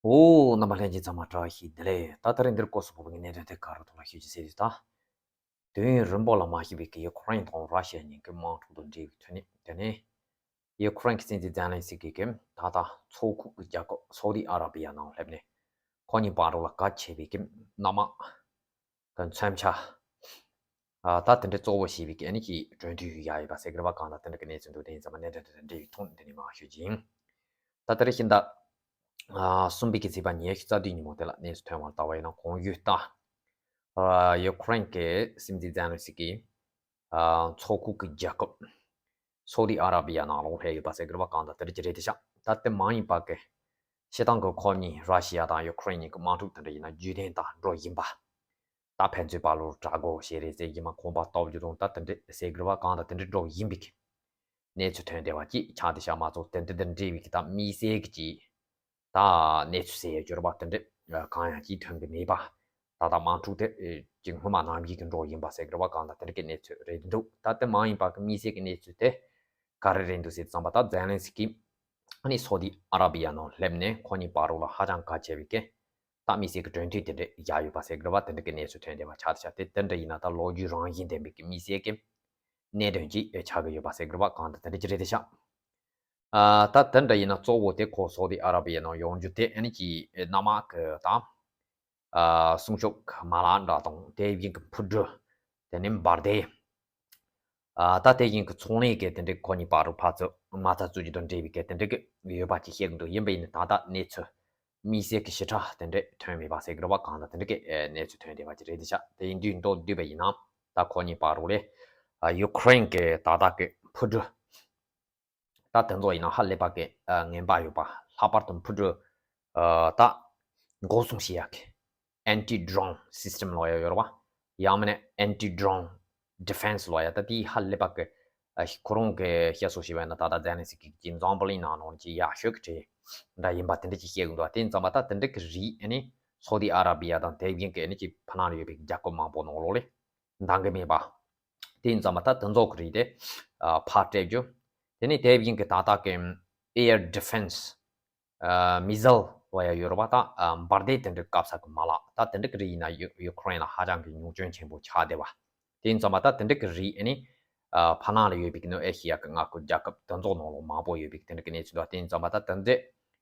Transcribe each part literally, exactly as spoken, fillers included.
ཨོ། རྣམ་པ་ལྷན་རྒྱས་ཚང་མ་བཀྲ་ཤིས་བདེ་ལེགས། ད་ད་རིང་འདིར་སྐོར་སུ་བབས་པའི་གནད་དོན་དེ་ག་རེ་ཐོག་ལ་ཞུ་རྒྱུ་ཟེར་དུས། ད་དུས་ཡུན་རིང་པོ་ལ་མ་ཞུས་པའི་གི་ཡུ་ཁུ་རེན་དང་ར་ཤི་ཡ་གཉིས་ཀྱི་དམག་འཁྲུག་དང་འབྲེལ་བའི་ཐོག་ནས། དེ་ནས་ཡུ་ཁུ་རེན་གྱི་སྲིད་འཛིན་ཛེ་ལན་སི་ཀི་གིས་ད་ལྟ་མཚོ་ཁུག་གི་རྒྱལ་ཁབ་སོ་ཏི་ཨ་ར་བི་ཡ་ནང་སླེབས་ནས། ཁོ་གཉིས་བར་དུ་ལ་གལ་ཆེ་བའི་གི་གནམ་དམག་གི་མཚོན་ཆ། ཨ། ད་དེ་འདྲའི་གཙོ་བོ་བྱས་པའི་གི་ཨ་ནི་གི་གྲོས་མཐུན་ཞིག་ཡག་ཡོད་པ་ཟེར་གི་རེད་པ། གང་ལྟར་དེ་འདྲ་གི་གནས་ཚུལ་འདུག་དེ་ཡིན་ཙང་མ་གནད་དོན་དེ་དང་འབྲེལ་བའི་ཐོག་ནས་འདི་ནས་མར་ཞུ་རྒྱུ་ཡིན། ད་དེ་རིང་ཤིང་རྟ། ཨ། གསུམ་པའི་གི་ཚེས་པ་ཉི་ཤུ་རྩ་བདུན་ཉིན་མོ་དེ་ལ་གནས་ཚུལ་ཐོན་པ་ལྟ་བ་ཡིན་ན། གོང་ཞུས་ལྟར། ཨ། ཡུ་ཁུ་རེན་གྱི་སྲིད་འཛིན་ཛེ་ལན་སི་ཀི། ཨ། མཚོ་ཁུག་གི་རྒྱལ་ཁབ་སོ་ཏི་ཨ་ར་བི་ཡ་ནང་ལོག་སླེབས་ཡོད་པ་ཟེར་གི་རེད་པ། གང་ལྟར་དེ་འདྲ་ཅིག་རེད་དེ་ཤག་ད་དེ་མ་ཡིན་པ་གི་སྤྱིར་བཏང་གི་ཁོ་གཉིས་ར་ཤི་ཡ་དང་ཡུ་ཁུ་རེན་གཉིས་ཀྱི་དམག་འཁྲུག་དེ་འདྲ་ཡིན་ན་རྒྱུན་ལྡན་དང་འགྲོ་བཞིན་པ། ད་ཕན་ཚུན་བར་ལོ་དགྲ་བོ་ཞིག་རེད་ཟེར་གྱི་མ། ཁོང་པ་ལྟོགས་རྒྱུ་དང་ད་དེ་འདྲ་ཟེར་གི་རེད་པ། གང་ལྟར་དེ་འདྲ་འགྲོ་བཞིན་པའི་གི་གནས་ཚུལ་ཐོན་བསྡད་པ་ཅིག་ཆགས་བསྡད་ཤག་མ་གཏོགས་དེ་འདྲ་དང་འབྲེལ་བའི་གི་ད་དམིགས་བསལ་གྱི་ཅིག་ད་གནས་ཚུལ་ཟེར་ཡ་གྱུར་པ་དེ་འདྲ་གང་ཡང་ཅིག་ཐོན་གི་མེད་པ། ད་ལྟ་དམག་འཁྲུག་དེ་ཅིག་སྔོན་མ་ནང་བཞིན་གྱི་འགྲོ་བཞིན་པ་ཟེར་གི་རེད་པ། གང་ལྟར་དེ་འདྲ་གི་གནས་ཚུལ་རེད་འདུག་ད་དེ་མ་ཡིན་པ་གི་དམིགས་བསལ་གྱི་གནས་ཚུལ་དེ་ག་རེ་རེད་འདུག་ཟེར་དུས་ཙམ་པ། ད་ཛེ་ལན་སི་ཀི་ཨ་ནི་སོ་ཏི་ཨ་ར་བི་ཡ་ནང་སླེབས་ནས་ཁོ་གཉིས་བར་ལ་ཧ་ཅང་གལ་ཆེ་བའི་གི་ད་དམིགས་བསལ་གྱི་གྲོས་མཐུན་དེ་འདྲ་ཡག་ཡོད་པ་ཟེར་གི་རེད་པ། དེ་འདྲ་གི་གནས་ཚུལ་ཐོན་བསྡད་པ་ཆགས་བསྡད་ཤག་དེ་དེ་འདྲ་ཡིན་ན་ད་ལོ་རྒྱུས་རང་བཞིན་ལྡན་པའི་གི་དམིགས་བསལ་གྱི་གནད་དོན་ཅིག་ཆགས་ཀྱི་ཡོད་པ་ཟེར་གི་རེད་པ། གང་ལྟར་དེ་འདྲ་ཅིག་རེད་དེ་ཤག་ཨ། ད་དེ་འདྲ་ཡིན་ན་གཙོ་བོ་དེ་ཁོ་སོ་ཏི་ཨ་ར་བི་ཡ་ནང་ཡོང་རྒྱུ་དེ་ཨ་ནི་ཅིག་གནམ་དམག་གི་ད་ཨ། སྲུང་སྐྱོབ་མ་ལག་འདྲ་དང་། དེ་བཞིན་གྱི་འཕུར་གྲུ། དེ་ནས་འབར་མདེལ། ཨ། ད་དེ་བཞིན་གྱི་ཚོང་ལས་ཀྱི་དེ་འདྲའི་ཁོ་གཉིས་བར་དུ་ཕར་ཚུར་མ་རྩ་འཛུགས་རྒྱུ་དང་འབྲེལ་བའི་གི་དེ་འདྲ་གི་ཡོད་པ་ཅིག་བཤད་གི་འདུག་ཡིན་པ་ཡིན་ན་ད་ལྟ་གནས་ཚུལ་དམིགས་བསལ་གྱི་ཞིབ་ཕྲ་དེ་འདྲ་ཐོན་མེད་པ་ཟེར་གི་རེད་པ། གང་ལྟར་དེ་འདྲ་གི་གནས་ཚུལ་ཐོན་བསྡད་པ་ཅིག་རེད་དེ་ཤག་དེ་ཡིན་དུས་མདོར་བསྡུས་པ་ཡིན་ན། ད་ཁོ་གཉིས་བར་དུ་ལས། ཨ། ཡུ་ཁུ་རེན་གྱི་ད་ལྟ་གི་འཕུར་གྲུ། ད་དེ་ཚོ་ཡིན་ན་ཧ་ལས་པ་གི་ཨ་ངན་པ་ཡོད་པ། ལྷག་པར་དུ་འཕུར་གྲུ། ཨ། ད་འགོག་སྲུང་བྱེད་ཡག་གི་anti drone system ལབ་ཡག་ཡོད་རེད་པ། ཡང་མིན་ན་anti drone defense ལབ་ཡག་ད་དེ་ཧ་ལས་པ་གི་ཨ་ཁོ་རང་གི་བཤད་སྲོལ་ཞིག་ཡོད་ན། ད་ལྟ་ཛེ་ལན་སི་ཀི་གི་འཛམ་བུ་གླིང་ནང་ནང་གི་ཡག་ཤོས་ཀྱི་གྲས་འདྲ་ཡིན་པ་དེ་འདྲ་ཅིག་བཤད་གི་འདུག་དེ་ཡིན་ཙང་མ་ད་དེ་འདྲ་གི་རིགས་ཨ་ནི་སོ་ཏི་ཨ་ར་བི་ཡ་དང་དེ་བཞིན་གྱི་ཨ་ནི་ཅིག་ཕ་ནང་ལ་ཡོད་པའི་རྒྱལ་ཁབ་མང་པོ་ནང་ལོགས་ལ་འདང་གི་མེད་པ། དེ་ཡིན་ཙང་མ་ད་དེ་ཚོ་གི་རིགས་དེ་ཨ་ཕར་སྤྲད་རྒྱུ། དེ་ནས་དེ་བཞིན་གྱི་ད་ལྟ་གི་air defense ཨ་missile ལབ་ཡག་ཡོད་རེད་པ། ད་ཨ་འབར་མདེལ་དེ་འདྲ་བཀབ་ས་གི་མ་ལག་ད་དེ་འདྲ་གི་རིགས་ཡིན་ན་ཡུ་ཡུ་ཁུ་རེན་ལ་ཧ་ཅང་གི་ཉུང་སྐྱོན་ཆེན་པོ་ཆགས་བསྡད་པ། དེ་ཡིན་ཙང་མ་ད་དེ་འདྲ་གི་རིགས་ཨ་ནི་ཨ་ཕ་ནང་ལ་ཡོད་པའི་གི་ནུབ་ཨེ་ཤི་ཡ་གི་མངའ་ཁུལ་རྒྱལ་ཁབ་དེ་ཚོ་ནང་ལོགས་མང་པོ་ཡོད་པའི་གི་དེ་འདྲ་གི་གནས་ཚུལ་འདུག་དེ་ཡིན་ཙང་མ་ད་དེ་འདྲ་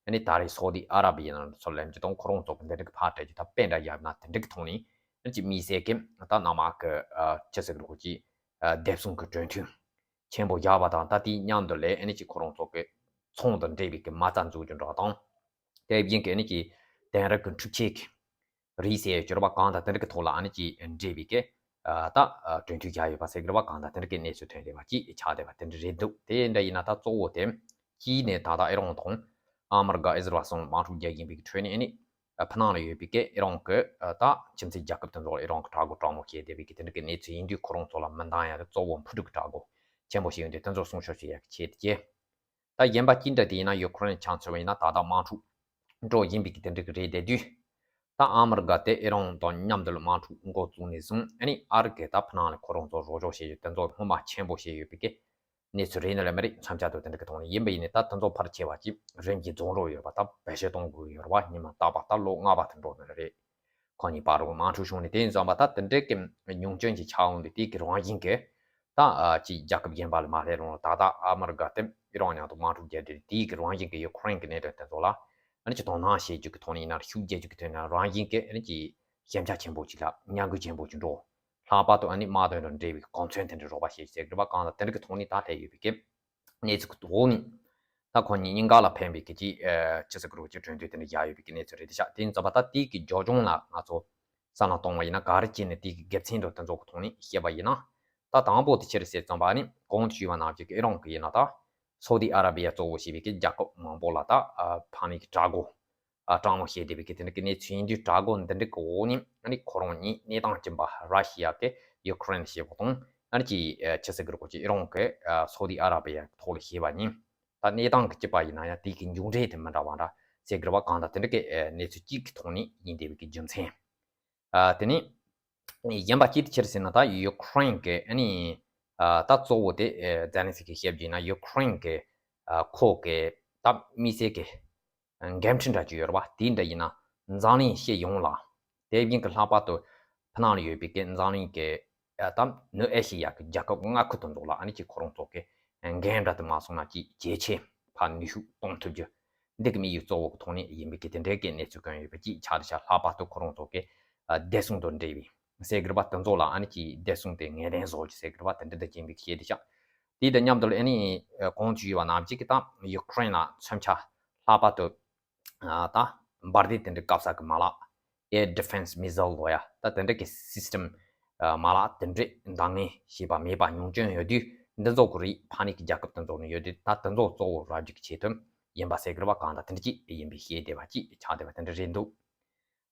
ཨ་ནི་ད་རེས་སོ་ཏི་ཨ་ར་བི་ཡ་ནང་ཚུར་ལེན་རྒྱུ་དང་ཁོ་རང་ཚོ་གི་དེ་འདྲ་གི་ཕར་སྤྲད་རྒྱུ་ད་དཔེ་འདྲ་ཡག་ན་དེ་འདྲ་གི་ཐོག་ནས་ཨ་ནི་ཅིག་དམིགས་བསལ་གི་ད་གནམ་དམག་གི་ཨ་ཅི་ཟེར་གི་རེད། ཁོ་ཅིག་ཨ་སྡེབ་གསུམ་གི་གྲོས་མཐུན་ཆེན་པོ་བཞག་པ་དང་། ད་དེའི་མཉམ་དུ་ལས་ཨ་ནི་ཅིག་ཁོ་རང་ཚོ་གི་ཚོང་དང་འབྲེལ་བའི་གི་མ་རྩ་འཛུགས་རྒྱུ་འདྲ་དང་། དེ་བཞིན་གྱི་ཨ་ནི་ཅིག་དེང་རབས་ཀྱི་འཕྲུལ་ཆས་ཀྱི་རིགས་ཟེར་ཡག་ཡོད་རེད་པ། གང་ལྟར་དེ་འདྲ་གི་ཐོག་ལ་ཨ་ནི་ཅིག་འབྲེལ་བའི་གི་ཨ་ད་ཨ་གྲོས་མཐུན་བཞག་ཡོད་པ་ཟེར་གི་རེད་པ། གང་ལྟར་དེ་འདྲ་གི་གནས་ཚུལ་ཐོན་བསྡད་པ་ཅིག་ཆགས་བསྡད་པ་དེ་འདྲ་རེད་འདུག་དེ་འདྲ་ཡིན་ན་ད་གཙོ་བོ་དེ་གཅིག་ནས་ད་ལྟ་ཨི་རན་དང་ཨ་མི་རི་ཀ་ཨི་ཟི་རལ་གསུམ་དམག་འཁྲུག་རྒྱག་བཞིན་པའི་གི་ཁྲོད་ནས་ཨ་ནི་ཨ་ཕ་ནང་ལ་ཡོད་པའི་གི་ཨི་རན་གི་ཨ་ད་ཁྱིམ་མཚེས་རྒྱལ་ཁབ་དེ་ཚོ་ལ་ཨི་རན་གི་དྲག་རྒོལ་དྲག་མོ་བྱས་བསྡད་པའི་གི་དེ་འདྲ་གི་གནས་ཚུལ་ཡིན་དུས། ཁོ་རང་ཚོ་ལ་མི་འདང་ཡག་དེ་གཙོ་བོ་འཕུར་གྲུ་གི་དྲག་རྒོལ་ཆེན་པོ་ཞིག་ཡོང་དུས་དེ་ཚོ་སྲུང་སྐྱོབ་བྱེད་ཡག་གི་ཆེད་དུ་བྱས། ད་གཞན་པ་གཅིག་འདྲ་དེ་ཡིན་ན་ཡུ་ཁུ་རེན་ཆ་མཚོན་པ་ཡིན་ན་ད་ལྟ་དམག་འཁྲུག་འགྲོ་བཞིན་པའི་གི་དེ་འདྲ་གི་རེད་བསྡད་དུས། ད་ཨ་མི་རི་ཀ་དེ་ཨི་རན་དང་མཉམ་དུ་ལ་དམག་འཁྲུག་འགོ་བཙུགས་ནས་བཟུང་ཨ་ནི་ཨ་རི་གི་ད་ཕ་ནང་ལ་ཁོ་རང་ཚོ་རོགས་སྐྱོར་བྱེད་རྒྱུ་དེ་ཚོ་སྔོན་མ་ཆེན་པོ་བྱས་ཡོད་པའི་གི་གནས་ཚུལ་རེད་ནི་ལ་མ་རེད། མཚམས་བཅད་དུ་དེ་འདྲ་གི་ཐོག་ནས་ཡིན་པ་ཡིན་ནའི་ད་དེ་ཚོ་ཕལ་ཆེ་བ་ཅིག་རིམ་གྱིས་རྫོགས་འགྲོ་ཡོད་པ། ད་བེད་སྤྱོད་གཏོང་དགོས་ཡོད་རེད་པ། ཉི་མ་རྟག་པར་ད་ལོ་ལྔ་པ་དེ་འགྲོ་ནི་རེད། ཁོ་གཉིས་བར་དུ་དམག་འཁྲུག་བྱུང་ནས། དེ་ཡིན་ཙང་མ་ད་དེ་འདྲའི་གི་ཉུང་སྐྱོན་ཅིག་ཆགས་འོང་དུས་དེའི་གི་རང་བཞིན་གྱི་ད་ཨ་ཅིག་རྒྱལ་ཁབ་གཞན་པ་ལ་མ་སླེབས་རུང་། ད་ལྟ་ཨ་མི་རི་ཀ་དེ་ཨི་རན་མཉམ་དུ་དམག་འཁྲུག་བརྒྱབ་དུས་དེའི་གི་རང་བཞིན་གྱི་ཡུ་ཁུ་རེན་གྱི་གནད་དོན་དེ་ཚོ་ལ་ཨ་ནི་ཅིག་དོ་སྣང་བྱེད་རྒྱུ་གི་ཐོག་ནས་ཡིན་ན། ཤུགས་རྒྱག་རྒྱུ་གི་ཐོག་ནས་རང་བཞིན་གྱི་ཨ་ནི་ཅིག་ཞན་ཆ་ཆེན་པོ་ཅིག་ལ་ཉམས་རྒུད་ཆེན་པོ་ཅིག་འགྲོ། ལྷག་པར་དུ་ཨ་ནི་དམག་དོན་དང་འབྲེལ་བའི་གོ་མཚོན་དེ་འདྲ་རོགས་པ་བྱེད་ཟེར་གི་རེད་པ། གང་ལ་དེ་འདྲ་གི་ཐོག་ནས་ད་སླེབས་ཡོད་པའི་གི་གནས་ཚུལ་གི་འོག་ནས། ད་ཁོ་གཉིས་གཉིས་ཀ་ལ་ཕན་པའི་གི་ཅིག་ཨ་ཅི་ཟེར་གི་རེད། ཅིག་གྲོས་མཐུན་དེ་འདྲ་བཞག་ཡོད་པའི་གི་གནས་ཚུལ་རེད་དེ་ཤག་དེ་ཡིན་ཙང་མ་ད་དེའི་གི་རྒྱབ་ལྗོངས་ལ་ང་ཚོ་བསམ་བློ་གཏོང་བ་ཡིན་ན། ག་རེ་བྱས་ནས་དེའི་གི་དགེ་མཚན་དང་དེ་ཚོ་གི་ཐོག་ནས་བཤད་པ་ཡིན་ན། ད་དང་པོ་དེ་ཅི་རེད་ཟེར་ཙམ་པ་ནི་གོང་དུ་ཞུས་པ་ནང་བཞིན་གི་ཨི་རན་གི་ཡིན་ན་ད་སོ་ཏི་ཨ་ར་བི་ཡ་གཙོ་བོ་བྱས་པའི་གི་རྒྱལ་ཁབ་མང་པོ་ལ་ད་ཨ་ཕ་མའི་གི་དྲག་རྒོལ་ཨ་དྲག་མོ་བྱས་བསྡད་པའི་གི་དེ་འདྲ་གི་གནས་ཚུལ་ཡིན་དུས། དྲག་རྒོལ་འདི་འདྲ་གི་འོག་ནས་ཨ་ནི་ཁོ་རང་གཉིས་གནས་སྟངས་སྦྱིན་པ་ར་ཤི་ཡ་གི་ཡུ་ཁུ་རེན་ཞེས་པ་དང་། ཨ་ནི་ཅིག་ཨ་ཅི་ཟེར་གི་རེད། ཁོ་ཅིག་ཨི་རན་གི་ཨ་སོ་ཏི་ཨ་ར་བི་ཡ་ཐོག་ལ་བྱས་པ་ཡིན། ད་གནས་སྟངས་གི་གཅིག་པ་ཡིན་ན་ཡང་དེའི་གི་མཇུག་འབྲས་དེ་མི་འདྲ་བ་འདྲ་ཟེར་གི་རེད་པ། གང་ལྟར་དེ་འདྲ་གི་ཨ་གནས་ཚུལ་གཅིག་གི་ཐོག་ནས་ཡིན་བསྡད་པའི་གི་རྒྱུ་མཚན། ཨ་དེ་ནས་གཞན་པ་གཅིག་དེ་ཅི་རེད་ཟེར་ན། ད་ཡུ་ཁུ་རེན་གི་ཨ་ནི་ཨ་ད་གཙོ་བོ་དེ་ཨ་ཛེ་ལན་སི་ཀི་བཤད་རྒྱུ་ཡིན་ན་ཡུ་ཁུ་རེན་གི་ཨ་ཁོ་གི་ད་དམིགས་བསལ་གི་ འགན་འཁྲི་འདྲ་ཅིག་ཡོད་རེད་བ། དེ་འདྲ་ཡིན་ན་འཛམ་གླིང་སྤྱི་ཡོངས་ལ། དེ་བཞིན་གྱི་ལྷག་པར་དུ་ཕྱི་ནང་ལ་ཡོད་པའི་གི་འཛམ་གླིང་གི་ད་ནུབ་ཨེ་ཤི་ཡ་གི་རྒྱལ་ཁབ་ལྔ་ཁུལ་དེ་ཚོ་ལ་ཨ་ནི་ཅིག་ཁོ་རང་ཚོ་གི་འགན་འདྲ་དུ་མ་སོང་ན་ཅིག་ཇེ་ཆེ་ཕར་ནུས་ཤུགས་གཏོང་ཐུབ་རྒྱུ། འདི་གི་དམིགས་ཡུལ་གཙོ་བོ་གི་ཐོག་ནས་ཡིན་པའི་གི་དེ་འདྲའི་གི་གནས་ཚུལ་བཀོད་ཡོད་པ་ཅིག་ཆགས་བསྡད་ཤག་ལྷག་པར་དུ་ཁོ་རང་ཚོ་གི་བདེ་སྲུང་དང་འབྲེལ་བའི་ཟེར་གི་རེད་བ། དེ་ཚོ་ལ་ཨ་ནི་ཅིག་བདེ་སྲུང་དེ་ངེས་གཏན་བཟོ་རྒྱུ་ཟེར་གི་རེད་བ། དེ་འདྲ་དང་རྐྱེན་པས་བཤད་བསྡད་ཤག་དེ་དང་མཉམ་དུ་ཨ་ནི་གོང་དུ་ཞུས་པ་ནང་བཞིན་གི་ད་ཡུ་ཀེ་རེན་ལ་མཚོན་ཆ་ལྷག་པར་དུ་ད་འབར་མདེལ་དེ་འདྲའི་བཀབ་ས་གི་མ་ལག air defense missile ལབ་ཡ་ད་དེ་འདྲ་གི་སི་སི་ཊེམ་མ་ལག་དེ་འདྲའི་འདང་ངེས་བྱས་པ་མེད་པ་ཉུང་སྐྱོན་ཡོད་དུས། འདི་ཚོ་གི་རིགས་ཕ་ནི་གི་རྒྱལ་ཁབ་དེ་ཚོ་ནས་ཡོད་དུས། ད་དེ་ཚོ་གཙོ་བོ་རག་རྒྱུ་གི་ཆེད་དུ་ཡིན་པ་ཟེར་གི་རེད་བ། གང་ལྟར་དེ་འདྲ་ཅིག་ཡིན་པའི་བཤད་བསྡད་པ་ཅིག་ཆགས་བསྡད་པ་དེ་འདྲ་རེད་འདུག་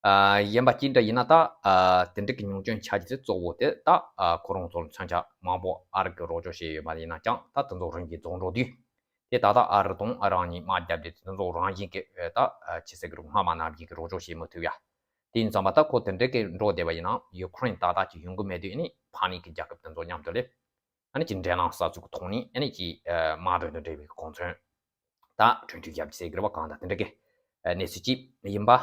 ཨ་ཡིན་པ་ཅི་འདྲ་ཡིན་ན་ད་ཨ་དེ་འདྲ་གི་ཉུང་སྐྱོན་ཆགས་རྒྱུ་དེ་གཙོ་བོ་དེ་ད་ཨ་ཁོ་རང་ཚོར་མཚོན་ཆ་མང་པོ་ཨ་རི་གི་རོགས་སྐྱོར་བྱས་ཡོད་པ་ཡིན་ན་ཀྱང་། ད་དེ་ཚོ་རིམ་གྱིས་རྫོགས་འགྲོ་དུས། དེ་ད་ལྟ་ཨ་རི་དང་ཨ་རི་གཉིས་དམག་རྒྱབ་དུས་དེ་ཚོ་རང་བཞིན་གྱི་ཨ་ད་ཨ་ཆི་ཟེར་གི་རེད། སྔ་མ་ནང་བཞིན་གྱི་རོགས་སྐྱོར་བྱེད་མི་ཐུབ་ཡ། དེ་ཡིན་ཙང་མ་ད་ཁོ་དེ་འདྲ་གི་འགྲོ་བསྡད་པ་ཡིན་ན་ཡུ་ཀེ་རེན་ཏག་ཏག་ཅིག་ཡོང་གི་མེད་དུས། ཨ་ནི་ཕ་ནི་གི་རྒྱལ་ཁབ་དེ་ཚོ་མཉམ་དུ་ལས་ཨ་ནི་ཅིག་འབྲེལ་ལམ་གསར་བཙུགས་ཀྱི་ཐོག་ནས་ཨ་ནི་ཅིག་ཨ་དམག་དོན་དང་འབྲེལ་བའི་གོ་མཚོན་ད་གྲོས་མཐུན་བརྒྱབ་ཀྱི་ཟེར་གི་རེད་བ། གང་ལྟར་དེ་འདྲ་གི་གནས་ཚུལ་ཅིག་ཡིན་པ།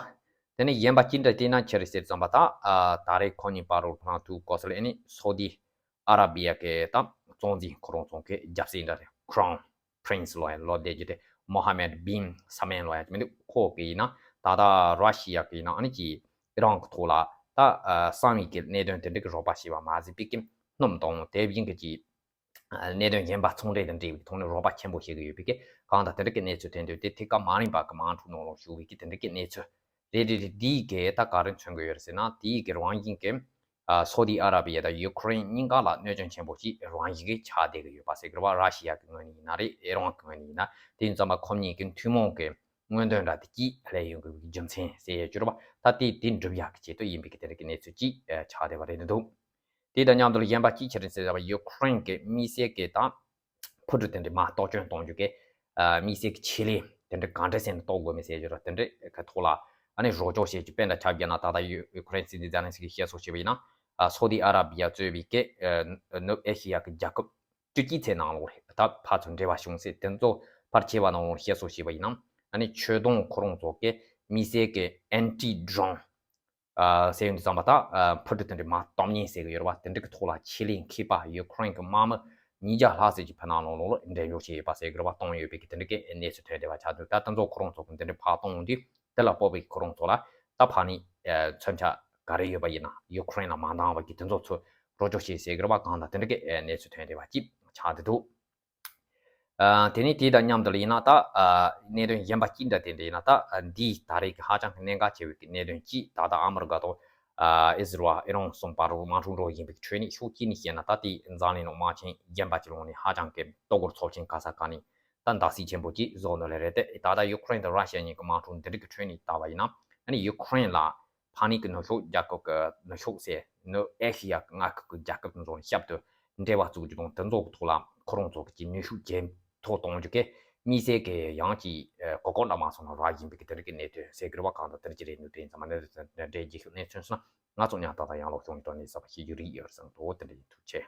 དེ་ནས་གཞན་པ་ཅི་འདྲ་བལྟས་ན་ཆི་རེད་ཟེར་ཙམ་པ། ད་ཨ་ད་རེས་ཁོ་གཉིས་བར་རུ་ཕན་ཐུག་གོ་ས་ལ་ཨ་ནི་སོ་ཏི་ཨ་ར་བི་ཡ་གི་ད་གཙོ་འཛིན་ཁོ་རང་ཚོ་གི་རྒྱལ་སྲས་འདྲ་རེད། Crown Prince ལོ་ཡ་ལོ་བསྡད་རྒྱུ་དེ་མོ་ཧ་མེད་བིན་ས་མན་ལོ་ཡ་མི་འདུག་ཁོ་གི་ཡིན་ན་ད་ལྟ་ར་ཤི་ཡ་གི་ཡིན་ན་ཨ་ནི་ཅིག་ཨི་རན་གི་ཐོག་ལ་ད་ཨ་གསང་བའི་གི་གནད་དོན་དེ་འདྲ་གི་རོགས་པ་བྱས་པ་མ་ཟད་པའི་གི་སྣུམ་དང་དེ་བཞིན་གི་ཅིག་གནད་དོན་གཞན་པ་ཚོང་འབྲེལ་དང་འབྲེལ་བའི་ཐོག་ནས་རོགས་པ་ཆེན་པོ་བྱེད་ཀྱི་ཡོད་པའི་གི་གང་ལྟར་དེ་འདྲ་གི་གནས་ཚུལ་ཐོན་དུས། དེ་ཐད་ཀར་མ་རིམ་པ་གི་དམག་འཁྲུག་ནང་ལོགས་ཞུགས་པའི་གི་དེ་འདྲ་གི་གནས་ཚུལ་རེད། རེད་རེད། དེའི་གི་ད་ག་རེ་མཚོན་གི་ཡོད་རེད་ཟེར་ན། དེའི་གི་རང་བཞིན་གི་ཨ་སོ་ཏི་ཨ་ར་བི་ཡ་དང་ཡུ་ཀེ་རེན་གཉིས་ཀ་ལ་གནོད་སྐྱོན་ཆེན་པོ་ཞིག་རང་བཞིན་གི་ཆགས་བསྡད་ཀྱི་ཡོད་པ་ཟེར་གི་རེད་བ། ར་ཤི་ཡ་གི་ངོས་ནས་ཡིན་ན་རེད། ཨི་རན་གི་ངོས་ནས་ཡིན་ན། དེ་ཡིན་ཙང་མ་ཁོ་གཉིས་ཀྱི་ཐུན་མོང་གི་མངོན་འདོད་འདྲ་དེ་གཅིག་སླེབས་ཡོང་གི་རྒྱུ་མཚན་ཟེར་ཡས་ཅིག་རེད་བ། ད་དེ་དེ་འགྲུབ་ཡག་གི་ཆེད་དུ་ཡིན་པའི་གི་དེ་རིགས་ཀྱི་གནས་ཚུལ་ཅིག་ཨ་ཆགས་བསྡད་པ་རེད་འདུག་དེ་དང་མཉམ་དུ་གཞན་པ་ཅིག་ཆི་རེད་ཟེར་བ། ཡུ་ཀེ་རེན་གྱི་དམིགས་བསལ་གྱི་ད་འཕུར་གྲུ་དེ་འདྲ་མར་གཏོར་སྐྱོན་གཏོང་རྒྱུ་གི་ཨ་དམིགས་བསལ་གྱི་ཆེད་ལས་དེ་འདྲ་ག་འདྲ་ཟེར་ནས་གཏོར་དགོས་མིན་ཟེར་རྒྱུ་ར། དེ་འདྲ་གི་ཐོག་ལ་ཨ་ནི་རོགས་སྐྱོར་བྱེད་རྒྱུ། དཔེར་ན་ཆ་བཞག་ན་ད་ལྟ་ཡུ་ཡུ་ཀེ་རེན་སྲིད་འཛིན་ཛེ་ལན་སི་ཀིས་བཤད་སྲོལ་བྱས་པ་ཡིན་ན། ཨ་སོ་ཏི་ཨ་ར་བི་ཡ་གཙོས་པའི་གི་ཨ་ནུབ་ཨེ་ཤི་ཡ་གི་རྒྱལ་ཁབ་བཅུ་གཅིག་ཚེ་ནང་ལོགས་རེད། ད་ཕར་ཚུར་འབྲེལ་བ་བྱུང་ཚེ་དེ་ཚོ་ཕར་ཆེ་བ་ནང་ལོགས་བཤད་སྲོལ་བྱས་པ་ཡིན་ན། ཨ་ནི་ཆོས་དོན་ཁོ་རང་ཚོ་གི་དམིགས་བསལ་གྱི་ཨན་ཊི་ཌོ་རོན་ཨ་ཟེར་ཡོང་དུས་ཙམ་པ། ད་ཨ་འཕུར་གྲུ་དེ་འདྲ་མར་གཏོར་མཁན་ཟེར་གི་ཡོད་རེད་བ། དེ་འདྲ་གི་ཐོག་ལ་ཆེད་ལས་མཁས་པ་ཡུ་ཀེ་རེན་གི་དམག་མི་ཉིས་བརྒྱ་ལྷག་ཙམ་ཅིག་ཕྱི་ནང་ལོགས་ལ་འགྲེམས་འཇོག་བྱས་ཡོད་པ་ཟེར་གི་རེད་བ། གཏོང་ཡོད་པའི་གི་དེ་འདྲ་གི་གནས་ཚུལ་ཐོན་བསྡད་པ་ཆགས་འདུག་ད་དེ་ཚོ་ཁོ་རང་ཚོ་གི་དེ་འདྲ་ཕར་གཏོང་ཡོང་དུས། དེ་ལ་དཔག་པའི་ཁོ་རང་ཚོ་ལ་ད་ཕ་ནི་ཨ་མཚོན་ཆ་ག་རེ་ཡོད་པ་ཡིན་ན་ཡུ་ཀེ་རེན་ལ་མ་འདང་བ་གི་དེ་ཚོ་ཚོ་རོགས་སྐྱོར་བྱས་ཟེར་གི་རེད་བ། གང་ལྟར་དེ་འདྲ་གི་ཨ་གནས་ཚུལ་ཐོན་བསྡད་པ་ཅིག་ཆགས་བསྡད་འདུག་ཨ་དེ་ནས་དེ་དང་མཉམ་དུ་ལ་ཡིན་ན་ད་ཨ་གནད་དོན་གཞན་པ་ཅིག་འདྲ་དེ་འདྲ་ཡིན་ན། ད་ཨ་འདི་ད་རེས་ཀྱི་ཧ་ཅང་གི་གནད་འགག་ཆེ་བའི་གི་གནད་དོན་གཅིག་ད་ལྟ་ཨ་མི་རི་ཀ་དང་ཨ་ཨི་ཟི་རལ་ཨི་རན་གསུམ་བར་དུ་དམག་འཁྲུག་འགྲོ་བཞིན་པའི་ཁྲོད་ནས་ཕྱོགས་གཅིག་ནས་བཤད་ན་ད་དེ་འཛམ་གླིང་ནང་དམག་ཆེན་གཞན་པ་ཅིག་ལོག་ནས་ཧ་ཅང་གི་ལྟོ་གོས་ཚབས་ཆེན་ཁ་ས་ག་ནས་ད་འདག་སེལ་ཆེན་པོ་ཅིག་བཟོ་ནི་ལས་རེད་དེ། ད་ལྟ་ཡུ་ཀེ་རེན་དང་ར་ཤི་ཡ་གཉིས་ཀྱི་དམག་འཁྲུག་འདི་རིགས་ཀྱི་ཁྲོད་ནས་བལྟས་པ་ཡིན་ན། ཨ་ནི་ཡུ་ཀེ་རེན་ལ་ཕ་ནི་གི་ནུབ་ཕྱོགས་རྒྱལ་ཁབ་ཀྱི་ནུབ་ཕྱོགས་ཟེར་ནུབ་ཨེ་ཤི་ཡ་གི་མངའ་ཁུལ་གྱི་རྒྱལ་ཁབ་དེ་ཚོ་ཞབས་ཏུ་འབྲེལ་བ་བཙུགས་རྒྱུ་དང་། དེ་ཚོ་གི་ཐོག་ལ་ཁོ་རང་ཚོ་གི་ནུས་ཤུགས་ཇེ་མཐོ་གཏོང་རྒྱུ་གི་དམིགས་བསལ་གྱི་ཡང་ཅིག་གོ་སྐབས་འདྲ་མ་སོང་ན་རག་བཞིན་པའི་གི་དེ་རིགས་ཀྱི་གནད་དོན་ཟེར་གི་རེད་བ། གང་ལྟར་དེ་རིགས་ཀྱི་རེད་འདུག་དེ་ཡིན་ཙང་མ་གནད་དོན་དེ་འདྲའི་རྗེས་ཤུལ་གནས་ཚུལ་སོང་ན་ང་ཚོ་ཉག་ཏག་ཏག་ཡང་ལོག་བྱུང་ཡོད་དོ་ནས་གསར་པ་ཤེས་རྒྱུ་རིགས་ཡོད་བསམ་འདུག་དེ་འདྲ་ཡིན། ཐུགས་རྗེ་ཆེ།